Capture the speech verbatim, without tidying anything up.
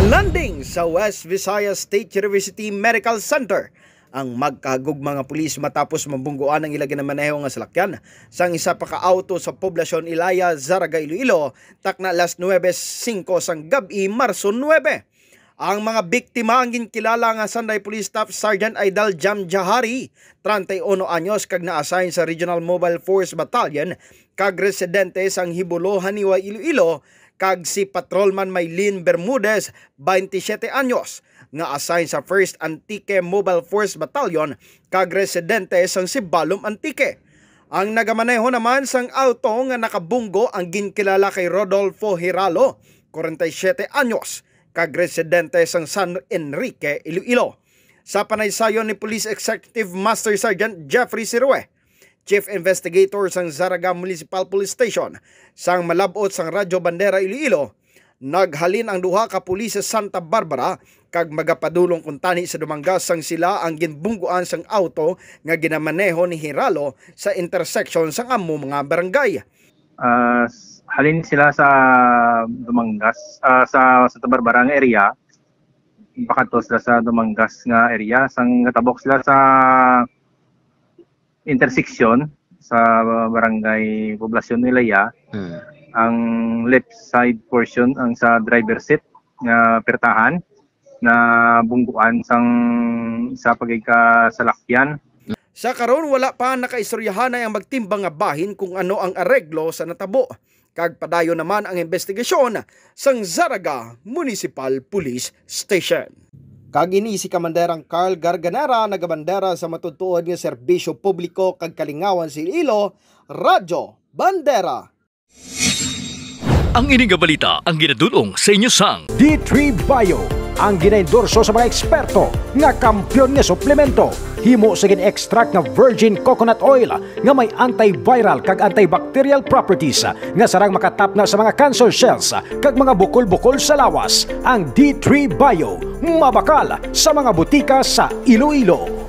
Landing sa West Visayas State University Medical Center ang magkahagugma nga pulis matapos mabungguan ang ila ginamaneho nga salakyan sang isa pa ka auto sa Poblacion Ilaya, Zarraga, Iloilo, takna alas nuebe singko sang gab-i, Marso nuebe. Ang mga biktima ang ginkilala nga Sanday Police Staff Sergeant Aidal Jamjahari, treinta y uno anyos, kag na-assign sa Regional Mobile Force Battalion kag residente sang Hibulo, Janiwa, Iloilo, kag si Patrolman Maylene Bermudez, twenty-siyete anyos, nga assign sa First Antique Mobile Force Battalion kag residente sang Sibalom, Antique. Ang nagamaneho naman sang auto nga nakabunggo ang ginkilala kay Rodolfo Hiralo, kwarenta y siyete anyos, kag residente sang San Enrique, Iloilo. Sa panaysayon ni Police Executive Master Sergeant Jeffrey Sirue, Chief Investigator sang Zarraga Municipal Police Station, sang malab-ot sang Radyo Bandera Iloilo, naghalin ang duha ka pulis sa Santa Barbara kag magapadulong kuntani sa Dumangas sang sila ang ginbungguan sang auto nga ginamaneho ni Hiralo sa intersection sang amo mga barangay. Ah, s- halin sila sa Dumangas, ah, sa Santa Barbara nga area. Pakadto sila sa Dumangas nga area. Sang natabok sila sa intersection sa barangay Poblacion Ilaya, Hmm. ang left side portion ang sa driver seat nga pertahan na bungguan sang isa pa gid ka salakyan. Sa karon, wala pa nakaistoryahanay ang magtimbang nga bahin kung ano ang areglo sa natabo, kag padayon naman ang investigasyon sang Zarraga Municipal Police Station. Kag ini si Kamanderang Carl Garganera, nagabandera sa matutuod nga serbisyo publiko kag kalingawan sa Iloilo, Radyo Bandera. Ang ini nga balita ang ginadul-ong sa inyo sang D three Bio, ang ginaendorso sa mga eksperto nga kampiyon nga suplemento. Himo sa gin-extract nga virgin coconut oil nga may antiviral kag antibacterial properties nga sarang makatapna sa mga cancer cells kag mga bukol-bukol sa lawas. Ang D three Bio, mabakal sa mga butika sa Iloilo.